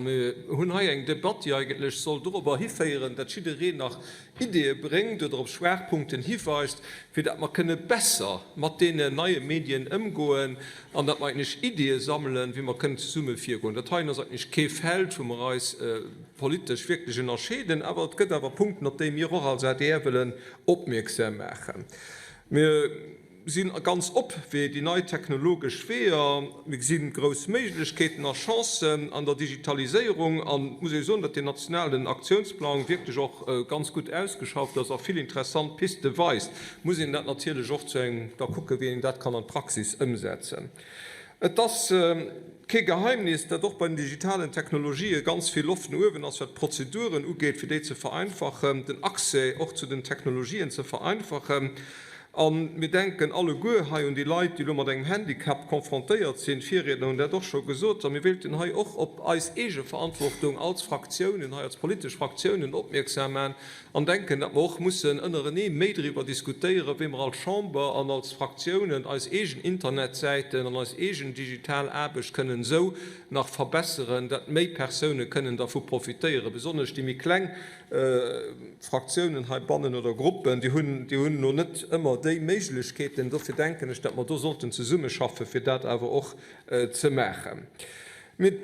Mir hunn hei eng Debatt, déi eigentlech soll dorobber hiféieren, datt jiddereen nach Ideeë bréngt oder op Schwaachpunkten hiweist, fir datt mer kënne besser mat deenen neie Medien ëmgoen an datt mer eigentlech Ideeë sammelen, wéi mer kënnen zesumme virgoen. Dat heien ass eigentlech kee Feld, wou mer eis politesch wierklech ënnerscheeden, awer et gëtt awer Punkten, op déi mir och als adr wëllen opmierksam maachen. Mir. Sinn ganz op fir déi nei technologesch Weeër. Mir gesinn grouss Méiglechkeeten a Chancen an der Digitaliséierung. An et muss ee soen, datt deen nationalen Aktiounsplang wierklech och ganz gutt ausgeschafft ass a vill interessant Piste weist. Muss een dat natierlech och zu engem da kucken, wéi een dat kann an d'Praxis ëmsetzen. Et ass kee Geheimnis, datt och bei den digitalen Technologië ganz vill Loft no uewen ass, wat d'Prozeduren ugeet, fir déi ze vereinfachen, den Accès och zu den Technologien ze vereinfachen. A mir denken alleguer hei un déi Leit, déi elo mat engem Handicap confrontéiert sinn. D'Virriedner hunn dat och scho gesot. A mir wéilten hei och op eis eege Verantwortung als Fraktiounen hei, als politesch Fraktiounen opmierksam maachen an denken, datt mer och mussen ënnerenee méi driwwer diskutéieren, wéi mer als Chamber an als Fraktiounen eis eegen Internetsäiten an eis eegen digital Aarbecht kënnen esou nach verbesseren, datt méi Persoune kënnen dervu profitéieren, besonnesch déi méi kleng Fraktiounen heibannen oder Gruppen, déi hunn, déi hunn elo net ëmmer déi Méiglechkeeten. Dofir denken ech, datt mer do sollten zesummeschaffen, fir dat awer och ze maachen. Mir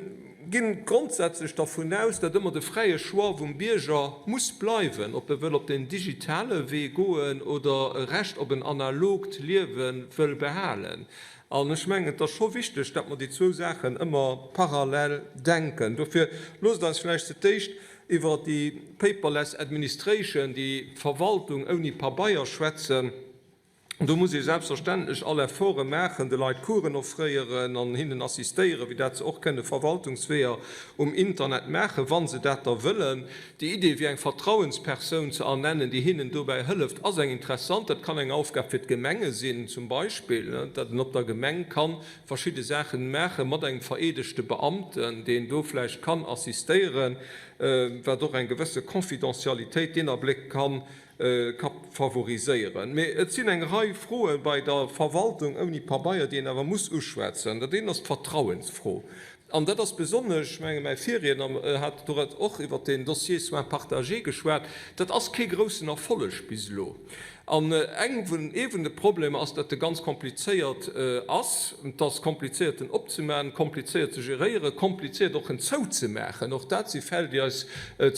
gi grondsätzlech dervun aus, datt ëmmer de fräie Choix vum Bierger muss bleiwen, ob e wëll op den digitale Wee goen oder e Recht op en analogt Liewe wëll behalen. An ech mengen, et ass scho wichteg, datt mer déi zwou Saachen ëmmer parallel denken. Dofir loosst eis vläicht fir d'éischt Iwwer déi paperless administration, déi Verwaltung ouni Pabeier schwätzen, do muss ee selbstverständlech all Efforte maachen, de Leit Coursen offréieren an hinnen assistéieren, wéi dat se och kënne Verwaltungsweeër um Internet maachen, wa se dat da wëllen. Déi Idee fir eng Vertrauenspersoun ze ernennen, déi hinnen dobäi hëlleft, ass eng interessant. Dat kann eng Aufgab fir d'Gemenge sinn zum Beispill, datt een op der Gemeng ka verschidde Saachen maache mat engem vereedegte Beamten, deen do vläicht kann assistéieren, wat och eng gewësse Confidentialitéit deen Abléck ka ka favoriséieren. Mee et sinn eng Rei Froe bei der Verwaltung ouni Pabeier, déi een awer muss uschwätzen. Dat eent ass d'Vertrauensfro. An dat ass besonnesch, ech menge mäi Virriedner hat do och iwwert deen Dossier Soins partagés geschwat, dat ass kee groussen Erfolleg bis elo. An eng vun, ee vun de Problemer ass, datt e ganz komplizéiert ass. Et ass komplizéiert en opzemaachen, komplizéiert ze geréieren, komplizéiert och en zouzemaachen. Och dat si Fäll, déi eis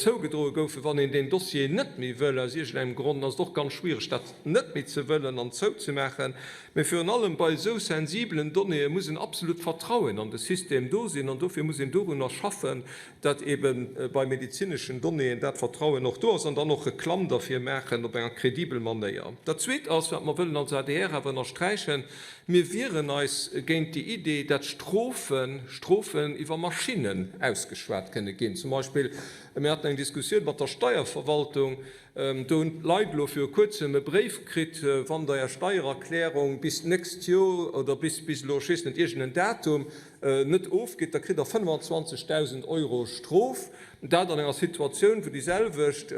zougedroe goufen. Wann een deen Dossier net méi wëll, aus iergendengem Grond, ass et och ganz schwiereg, dat net méi ze wëllen an zouzemaachen. Mee virun allem bei esou sensibelen Donnéeë muss en absolut Vertrauen an de System do sinn. An dofir muss een dorunner schaffen, dat eebe bei medezineschen Donnéeën dat Vertrauen och do ass an dann och Reklamm derfir maachen op enger kredibel Manéier. Dat Zweet ass, wat mer wëllen als adr awer ënnersträichen, Mir wieren eis géint déi Idee, dat Strofen, Strofen iwwer Maschinnen ausgeschwat kënne ginn. Zum Beispill, mir haten eng Diskussioun mat der Steierverwaltung, do hunn d'Leit elo viru Kuerzem e Bréif kritt, Wann Der Är Steiererklärung bis d'nächst Joer oder bis, bis elo, ech weess net, iergend en Datum, net ofgitt, da kritt Der 25.000 Euro Strof. Dat an enger Situatioun, wou déi selwecht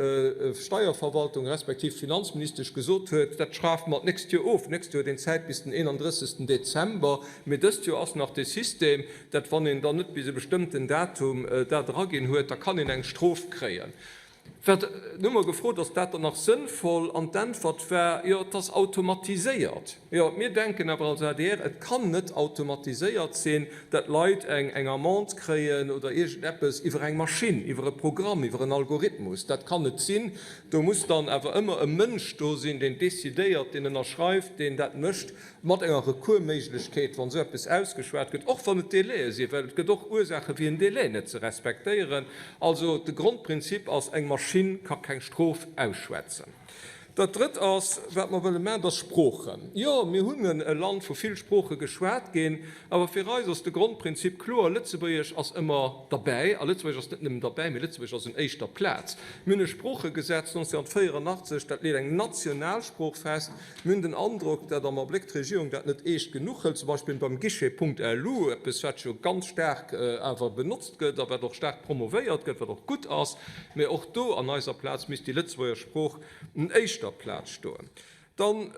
Steierverwaltung respektiv d'Finanzministesch gesot huet, dat schafe mer d'nächst Joer of. D'nächst Joer huet een Zäit bis den 31. Dezember, mee dëst Joer ass nach dee System, dat wann een dann net bis e bestëmmten Datum dat eraginn huet, da kann een eng Strof kréien. Wat, hu mer gefrot, ass dat dann nach sënnvoll? An d'Äntwert war, Jo, et ass automatiséiert. Jo, mir denken awer als adr, et kann net automatiséiert sinn, dat Leit eng eng Amende kréien oder iergendeppes iwwer eng Maschinn, iwwer e Programm, iwwer en Algorithmus. Dat kann net sinn. Do muss dann awer ëmmer e Mënsch do sinn, deen decidéiert, deen ënnerschreift, deen dat mécht. Mat enger Recoursméiglechkeet, wann esou eppes ausgeschwat gëtt, och wann et Délaië sinn, well et gëtt och Ursaache fir en Délai net ze respektéieren. Also de Grondprinzip ass, eng Maschinn ka keng Strof ausschwätzen. Dat Drëtt ass, wat mer wëlle maachen, dat ass Sproochen. Jo, mir hunn e Land, wou vill Sprooche geschwat ginn, awer fir eis ass de Grondprinzip kloer, Lëtzebuergesch ass ëmmer derbäi. A Lëtzebuergesch ass net nëmmen derbäi, mee Lëtzebuergesch ass un éischter Plaz. Mir hunn e Sproochegesetz 1984, dat leet eng national Sprooch fest. Mir hunn den Androck, dat am Abléck d'Regierung dat net eescht genuch hëlt, zum Beispill beim Guichet.lu, eppes wat jo ganz staark awer benotzt gëtt a wat och staark promovéiert gëtt, wat och gutt ass, mä och do an eiser Plaz misst déi Lëtzebuerger Sprooch un éischter Plaz stoen. Dann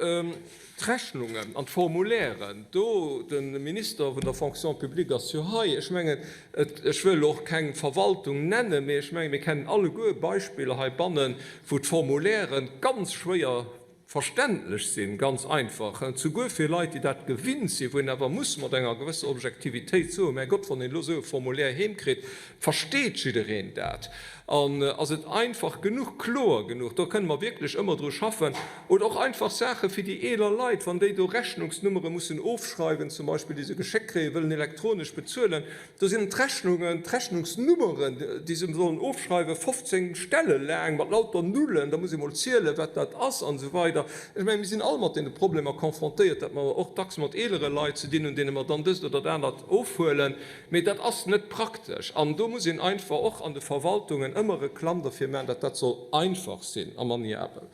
d'Rechnungen an d'Formulairen. Do, de Minister vun der Fonction publique ass jo hei. Ech mengen, ech wëll och keng Verwaltung nennen, mee ech mengen, mir kennen alleguer Beispiller heibannen, wou d'Formulairen ganz schwéier verständlech sinn, ganz einfach, souguer fir Leit, déi dat gewinnt sinn, wou een awer muss mat enger gewësser Objektivitéit soen, Mäi Gott, wann een elo esou e Formulaire heemkritt, versteet jiddereen dat? An ass et einfach genuch, kloer genuch? Do kënne mer wierklech ëmmer dru schaffen. Oder och einfach Saache fir déi eeler Leit, wann déi do Rechnungsnummere mussen ofschreiwen zum Beispill, déi se geschéckt kréien, wëllen elektronesch bezuelen, Do sinn d'Rechnungen, d'Rechnungsnummeren, déi se sollen ofschreiwen, 15 Stelle laang, mat lauter Nullen. Da muss ee mol zielen, wat dat ass an esou weider. Ech mengen, mir sinn all mat deene Problemer confrontéiert, datt mer och dacks mat eelere Leit ze dinn hunn, deene mer dann dëst oder dat anert ofhuelen. Mee dat ass net praktesch. An do muss een einfach och an de Verwaltungen ëmmer Reklamm derfir maachen, datt dat soll einfach sinn a maniabel.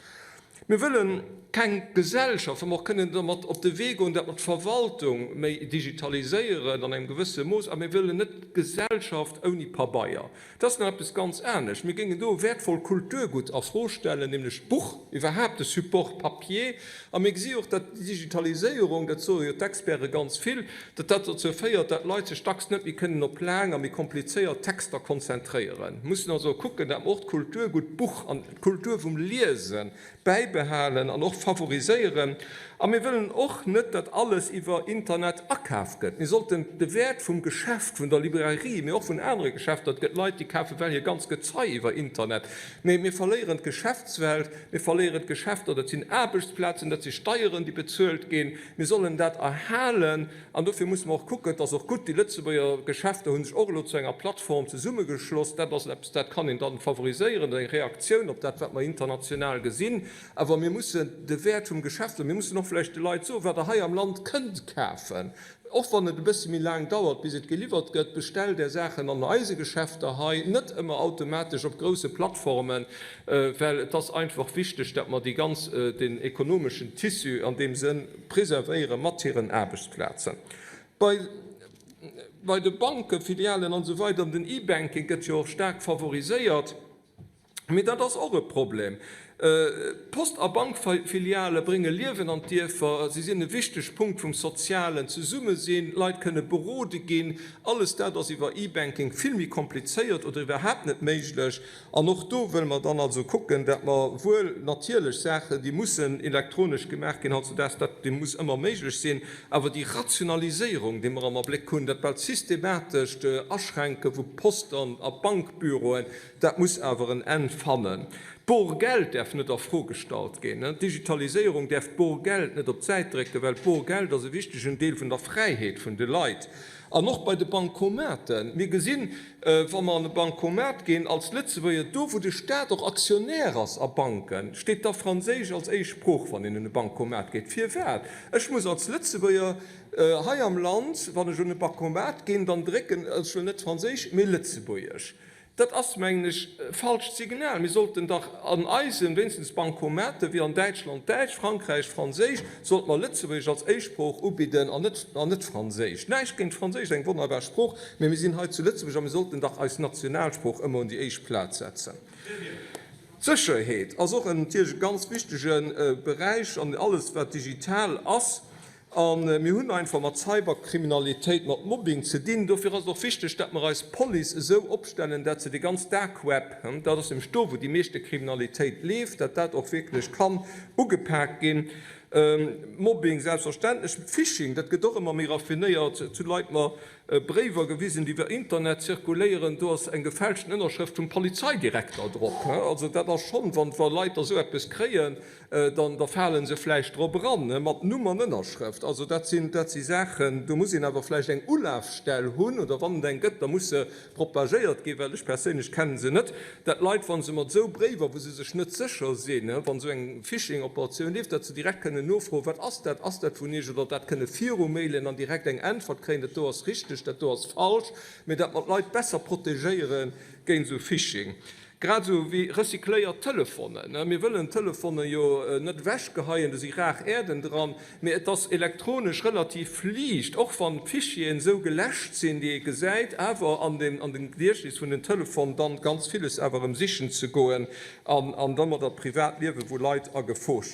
Mir wëlle keng Gesellschaft, wou mer och kënnen dermat op de Wee goen, datt mer d'Verwaltung méi digitaliséieren an engem gewësse Mooss, a mir wëllen net d'Gesellschaft ouni Pabeier. Dat ass nach eppes ganz anescht. Mir géingen do e wäertvoll Kulturgutt a Fro stellen, nämlech d'Buch, iwwerhaapt de Support papier. A mir gesi och, datt d'Digitaliséierung, dat soe jo d'Experte ganz vill, datt dat dozou féiert, datt d'Leit sech dacks net méi kënnen op laang a méi komplizéiert Texter konzentréieren. Mir mussen also kucken, datt mer och d'Kulturgutt Buch an d'Kultur vum Liese bäibehalen an och favoriséieren. A mir wëllen och net, datt alles iwwer Internet akaf gëtt. Mir sollten de Wäert vum Geschäft, vun der Librairie, mee och vun anere Geschäfter, et gëtt Leit, déi kafe well hir ganz Gezei iwwer Internet, mee mir verléieren d'Geschäftswelt, mir verléieren d'Geschäfter, dat sinn Aarbechtsplazen, dat si Steieren, déi bezuelt ginn. Mir sollen dat erhalen. An dofir musse mer och kucken, et ass och gutt, déi Lëtzebuerger Geschäfter hu sech och elo zu enger Plattform zesummegeschloss, dat ass eppes, dat kann een dann favoriséieren, dat ass eng Reaktioun op dat, wat mer international gesinn. Awer mir mussen de Wäert vum Geschäft, a mir mussen och vläicht de Leit soen, wat Der hei am Land kënnt kafen, och wann et e bësse méi laang dauert, bis et geliwwert gëtt, bestellt Är Saachen an eise Geschäfter hei, net ëmmer automatesch op grousse Plattformen, well et ass einfach wichteg, datt mer déi ganz, den ekonomeschen Tissu an deem Sënn, Preservéiere mat hiren Aarbechtsplazen. Bei bei de Banken, Filialen an esou weider, den E-Banking gëtt jo och staark favoriséiert, mee dat ass och e Problem. Post a Bankfiliale brénge Liewen an d'Dierfer, si sinn e wichteg Punkt vum sozialen Zesummesinn, d'Leit kënne berode ginn. Alles dat ass iwwer E-Banking vill méi komplizéiert oder iwwerhaapt net méiglech. An och do wëlle mer dann also kucken, dat mer wuel natierlech Saachen, déi mussen elektronesch gemaach ginn hautzudaags, dat déi muss ëmmer méiglech sinn, awer déi Rationaliséierung, déi mer am Abléck hunn, dat bal systematescht Aschränke vu Post an a Bankbüroen, dat muss awer en Enn fannen. D'Borgeld däerf net a Fro gestallt ginn. D'Digitaliséierung däerf d'Borgeld net op d'Säit drécken, well d'Borgeld ass e wichtegen Deel vun der Fräiheet vun de Leit. An och bei de Bancomaten. Mir gesinn, wa mer an e Bancomat ginn als Lëtzebuerger, do wou de Staat och Aktionär ass a Banken, steet da Franséisch als éischt Sprooch, wann een un e Bancomat geet. Firwat? Ech muss als Lëtzebuerger hei am Land, wann ech un e Bancomat ginn, dann drécken ech wuel net Franséisch, mee Lëtzebuergesch. Dat ass, mengen ech, e falscht Signal. Mir sollten dach an eisen, wéinstens Bancomaten, wéi an Däitschland Däitsch, Frankräich Franséisch, sollte mer Lëtzebuergesch als Éischtsprooch ubidden an net, an net Franséisch. Näischt géint Franséisch, eng wonnerbar Sprooch, mä mir sinn hei zu Lëtzebuerg a mir sollten dach eis Nationalsprooch ëmmer un déi éischt Plaz setzen. D'Sécherheet ass och en, natierlech e ganz wichtege Beräich an alles, wat digital ass. A mir hunn einfach mat Cyberkriminalitéit, mat Mobbing ze dinn. Dofir ass et och wichteg, datt mer eis Police esou opstellen, datt se de ganz Dark Web, dat ass nämlech do, wou déi meeschte Kriminalitéit leeft, datt dat och wierklech kann ugepaakt ginn. Mobbing selbstverständlech, Phishing, dat gëtt och ëmmer méi raffinéiert. Et hu Leit mer Bréiwer gewisen, déi iwwer Internet zirkuléieren, do ass eng gefälschten Ënnerschrëft vum Polizeidirekter drop. Also dat ass schonn, wann wa Leit da sou eppes kréien, dann da fale se vläicht drop eran, mat Numm an Ënnerschrëft. Also dat sinn, dat si Saachen, do muss een awer vläicht eng Ulafstell hunn, oder wann et eng gëtt, da muss se propagéiert ginn, well ech perséinlech kennen se net, dat Leit, wa se mat esou Bréiwer, wou se sech net sécher sinn, wann esou eng Phishing-Operatioun leeft, dat se direkt kënnen nofroen, wat ass dat, ass dat vun Iech, oder dat kënne virumailen an direkt eng Äntwert kréien, dat do ass richteg, dat do ass falsch, mee dat mer d'Leit besser protegéiere géint esou Phishing. Grad esou wéi recycléiert Telefonen. Mir wëllen d'Telefone jo net ewechgeheien, do si rar Äerden dran, mee et ass elektronesch relativ liicht, och wann d'Fichieren esou geläscht sinn, déi ee gesäit, awer an dem Gediechtnis vun den Telefon dann ganz villes awer erëm sichen ze goen an domadder d'Privatliewe vu Leit a Gefor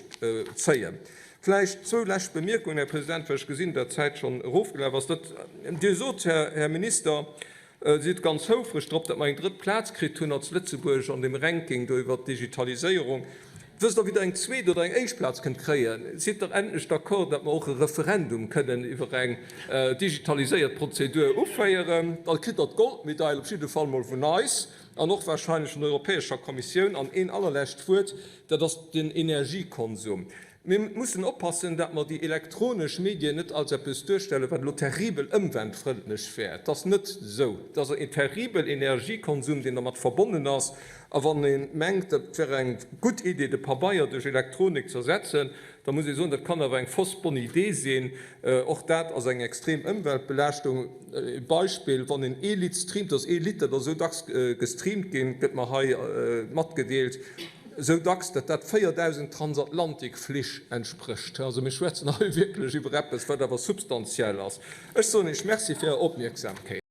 zéien. Vläicht zwou lescht Bemierkungen, Här President, well ech gesinn, datt d'Zäit schonn erofgelaf ass. Dir sot, Här Minister, Sidd ganz houfreg drop, datt mer eng drëtt Plaz kritt hunn als Lëtzebuerg an deem Ranking do iwwert d'Digitaliséierung. Wësst Der, wéi Der eng zweet oder eng éischt Plaz kënnt kréien? Sidd Der endlech d'accord, datt mer och e Referendum kënnen iwwer eng digitaliséiert Prozedur uféieren? Da kritt Der d'Goldmedail op jidde Fall mol vun eis an och wahrscheinlech vun der Europäescher Kommissioun. An een allerlescht Wuert, dat ass den Energiekonsum. Mir mussen oppassen, datt mer déi elektronesch Medien net als eppes duerstellen, wat elo terribel ëmweltfrëndlech wär. Et ass net esou. Et ass en terribel Energiekonsum, deen dermat verbonnen ass. A wann ee mengt, et wär eng gutt Idee, de Pabeier duerch Elektronik ze ersetzen, da muss ee soen, dat kann awer eng fausse bonne idée sinn. Och dat ass eng extrem Ëmweltbelaaschtung. E Beispill, Wann een ee Lidd streamt, ass ee Lidd, dat ass esou dacks gestreamt ginn, gëtt mer hei matgedeelt, Esou dacks, datt dat 4.000 Transatlantikflich entsprécht. Also mir schwätzen hei wierklech iwwer eppes, wat awer substantiell ass. Ech soen Iech Merci fir Är Opmierksamkeet.